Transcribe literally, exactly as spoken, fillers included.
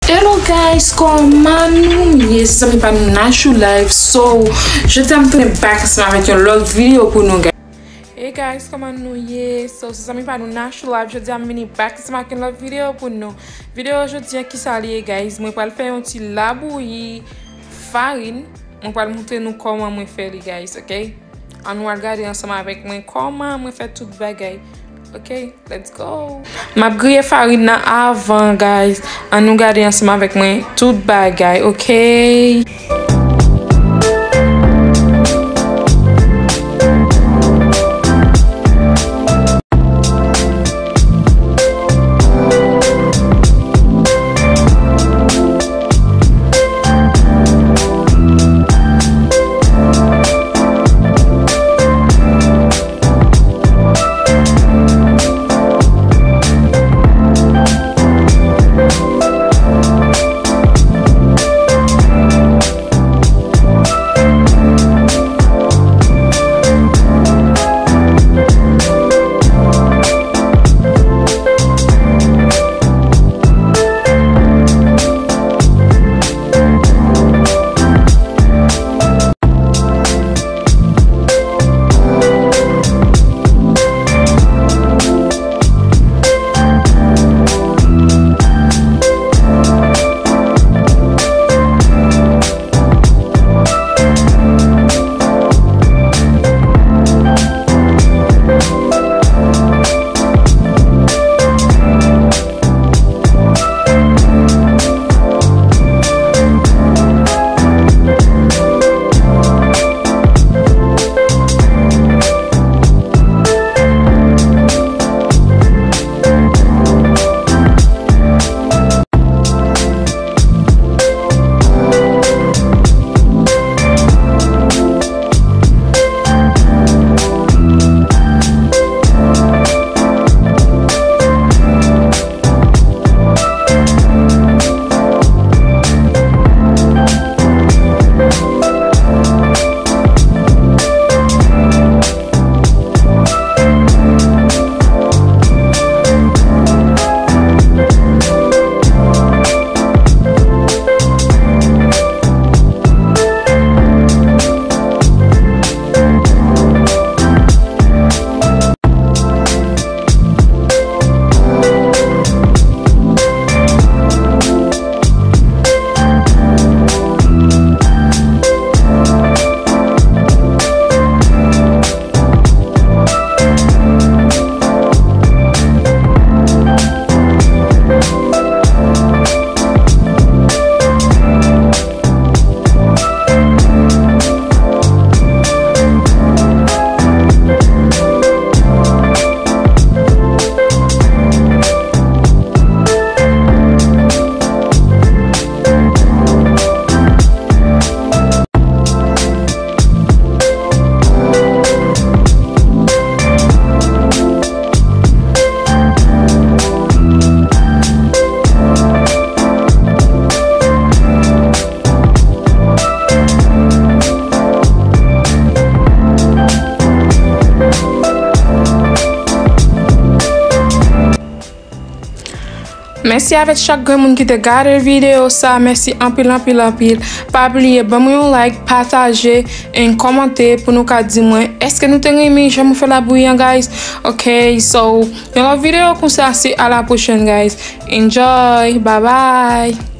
Hello guys, kòman nou ye? Se zanmi pa nou Nashou Live. So, jodi a m tounen back ansanm avèk yon lòt videyo pou nou, guys. Hey guys, kòman nou ye? So, se zanmi pa nou Nashou Live. Jodi a m vini back ansanm avèk yon lòt videyo pou nou. Videyo jodi a, kisa li ye, guys? Mwen pral fè yon ti labouyi farin. Mwen pral montre nou kòman mwen fè li, guys, ok? Ann nou al gade ansanm avèk mwen kòman mwen fè tout bagay. Ok, let's go. M ap griye farin nan avan, guys. Ann nou gade ansanm avèk mwen tout bagay, ok? Mèsi avèk chak grenn moun ki te gade videyo sa. Mèsi anpil, anpil, anpil. Pa bliye ban mwen yon like, pataje, and kòmante pou nou ka di mwen èske nou te renmen jan mwen fè labouyi an, guys. Ok, so, yon lòt videyo konsa, se a la pwochèn, guys. Enjoy, bye bye.